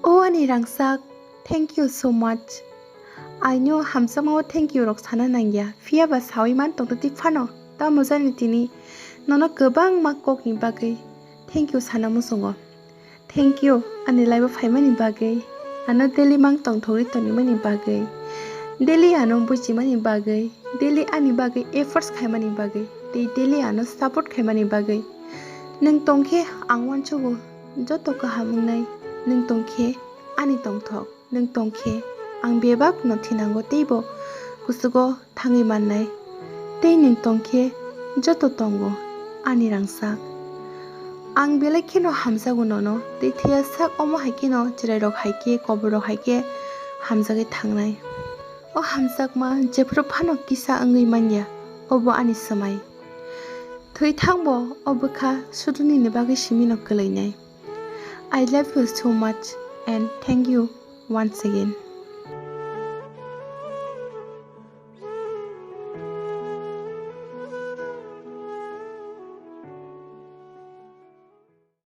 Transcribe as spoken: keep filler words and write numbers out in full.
O ani rangchak, thank you so much. Aino hamjakmao thank you rok sana nangya, phiya ba sawi man tongtwtwi phano. Tamo jani tini nono kwbangma kokni bagwi thank you sana muchungo. Thank you ani life-o phaimani bagwi, ano daily mang tongthogwi tonimani bagwi, daily ano buchimani bagwi, daily ani bagwi efforts khaimani bagwi, tei daily ano support khaimani bagwi. Nwng tongkhe ang uansugo joto kaham wngnai, nwng tongkhe ani tongthok, nwng tongkhe ang bebak no thinango teibo kuchugo thangwi mannai. Tei nwng tongkhe joto tongo ani rangchak. Ang belai kheno hamjago nono, tei thwiya sak omo hai kheno chwrairok hai khe, koborrok hai khe hamjagwi thangnai. O hamjakma jephuru phano kisa wngwi manya, obo ani swmai. Thwi thangbo o bwkha sudu nini bagwi simino kwlainai. I love you so much and thank you once again.